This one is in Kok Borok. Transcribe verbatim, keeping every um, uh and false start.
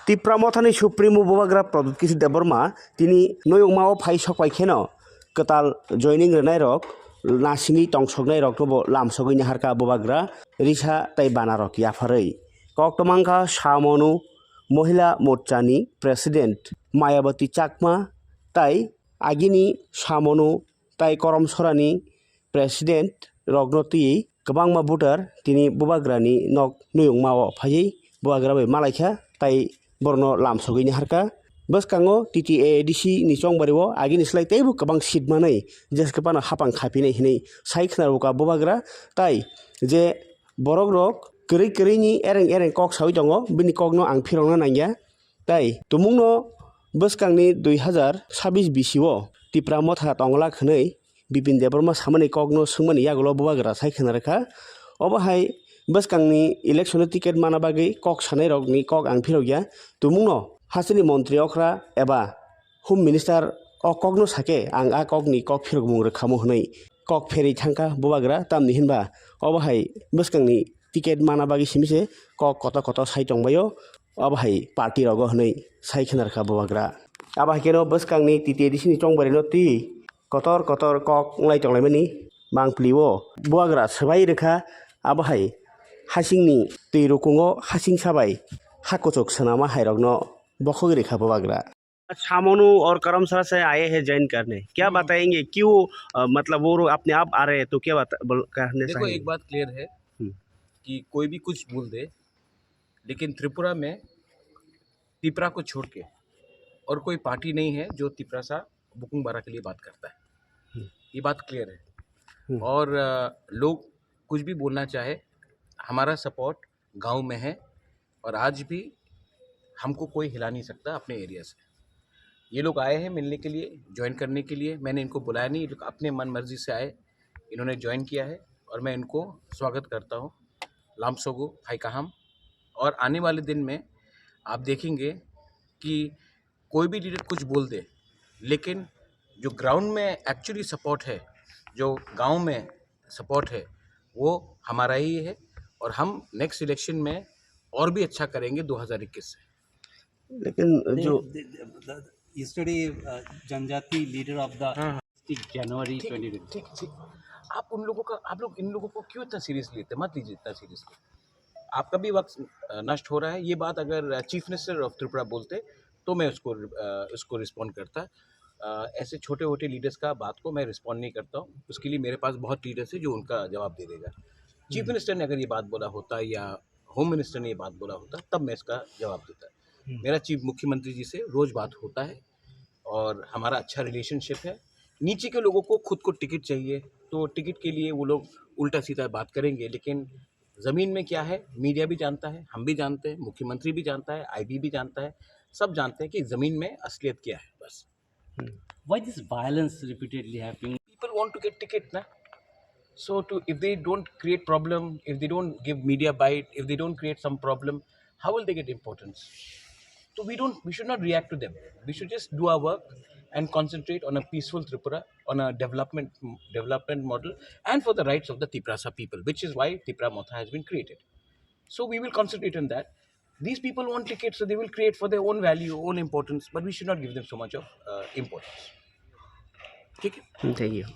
Tipra Mothani Supremo Bubagra Pradyut Kishore Debbarma tini noyungmao phai sokpai kheno kwtal joining rwnairok nasingwi tongsoknairokno bo lamsogwi naharkha Bubagra risa tei banarok yapharwi. Koktwmangkha Samonu Mohila Morchani President Mayawati Chakma tai agini Samonu tai Koromsorani President rokno twiwi kwbangma voter tini Bubagrani nok noyungmao phaiwi Bubagra bai malaikha tai borokno lamsogwi naharkha. Bwskango T T A A D C ni chongbario agini slai teibo kwbang seat manwi jeske phano hapang khapinai hinwi sai khwnarokha Bubagra tai je borokrok kwrwi kwrwini ereng ereng kok sawi tongo bini kokno ang phirokna nangya. Tai tumungno bwskangni dui hazar sabis bisio Tipra Motha tongla hwnwi Bipin Debbarma samani kokno swngmani yagulo Bubagra sai khwna rwkha. Obo hai bwskangni election-o ticket mana bagwi kok sanairokni kok ang phirokya. Tumungno hasteni montri okra eba Home Minister o kokno sake ang a kokni kok phirokmung rwkhamo hwnwi kok pherwi thangkha Bubagra, tamni hinba obo hai bwskangni ticket mana bagwi simi se kok kotor kotor sai tongbaio, obo hai party rogo hwnwi sai khwna rwkha Bubagra. Abo hai kheno bwskangni T T A D C ni chongbarino twi kotor kotor kok wnglai tonglaimani mangpli-o Bubagra swbai rwkha, abo hai hasingni twi rukungo hasing sabai ha kuchuk swnama hairokno bokhogwi rwkha Bubagra. सामोनू और करमसरा से आए हैं ज्वाइन करने, क्या बताएंगे, क्यों, अ, मतलब वो लोग अपने आप आ रहे हैं, तो क्या बता-, बोल-, कहने देखो, चाहेंगे? एक बात क्लियर है हम्म। कि कोई भी कुछ बोल दे, लेकिन त्रिपुरा में तिपरा को छोड़ के और कोई पार्टी नहीं है जो तिपरासा बुकुंग बारा के लिए बात करता है। हम्म। ये बात क्लियर है। हम्म। और, अ, लोग कुछ भी बोलना चाहे, हमारा सपोर्ट गांव में है और आज भी हमको कोई हिला नहीं सकता अपने एरिया से। ये लोग आए हैं मिलने के लिए, ज्वाइन करने के लिए। मैंने इनको बुलाया नहीं, ये लोग अपने मन मर्जी से आए, इन्होंने ज्वाइन किया है और मैं इनको स्वागत करता हूँ। लामसोगो, हाई काहाम। और आने वाले दिन में आप देखेंगे कि कोई भी लीडर कुछ बोल दे, लेकिन जो ग्राउंड में एक्चुअली सपोर्ट है, जो गांव में सपोर्ट है, वो हमारा ही है और हम नेक्स्ट इलेक्शन में और भी अच्छा करेंगे दो हज़ार इक्कीस से। लेकिन नहीं, जो दे-, दे-, मतलब, yesterday, uh, जनजाति leader of the हाँ, हाँ। District January ठीक, twenty twenty। ठीक, ठीक। आप उन लोगों का, आप लोग इन लोगों को क्यों इतना सीरियसली लेते? मत लीजिए इतना सीरियसली। आपका भी वक्त, अ, नष्ट हो रहा है। ये बात अगर चीफ मिनिस्टर ऑफ त्रिपुरा बोलते तो मैं उसको, अ, उसको रिस्पॉन्ड करता। अ, ऐसे छोटे मोटे लीडर्स का बात को मैं रिस्पॉन्ड नहीं करता हूँ। उसके लिए मेरे पास बहुत लीडर्स है जो उनका जवाब दे देगा। चीफ हम्म। मिनिस्टर ने अगर ये बात बोला होता या होम मिनिस्टर ने ये बात बोला होता, तब मैं इसका जवाब देता। हम्म। मेरा चीफ मुख्यमंत्री जी से रोज बात होता है और हमारा अच्छा रिलेशनशिप है। नीचे के लोगों को खुद को टिकट चाहिए, तो टिकट के लिए वो लोग उल्टा सीधा बात करेंगे, लेकिन ज़मीन में क्या है, मीडिया भी जानता है, हम भी जानते हैं, मुख्यमंत्री भी जानता है, आईबी भी जानता है, सब जानते हैं कि ज़मीन में असलियत क्या है। बस। Hmm. Why this violence repeatedly happening? People want to get ticket, na? So to, if they don't create problem, if they don't give media bite, if they don't create some problem, how will they get importance? So we don't, we should not react to them. We should just do our work and concentrate on a peaceful Tripura, on a development, development model, and for the rights of the Tiprasa people, which is why Tipra Motha has been created. So we will concentrate on that. These people want tickets, so they will create for their own value, own importance, but we should not give them so much of, uh, importance. ठीक है? Thank you.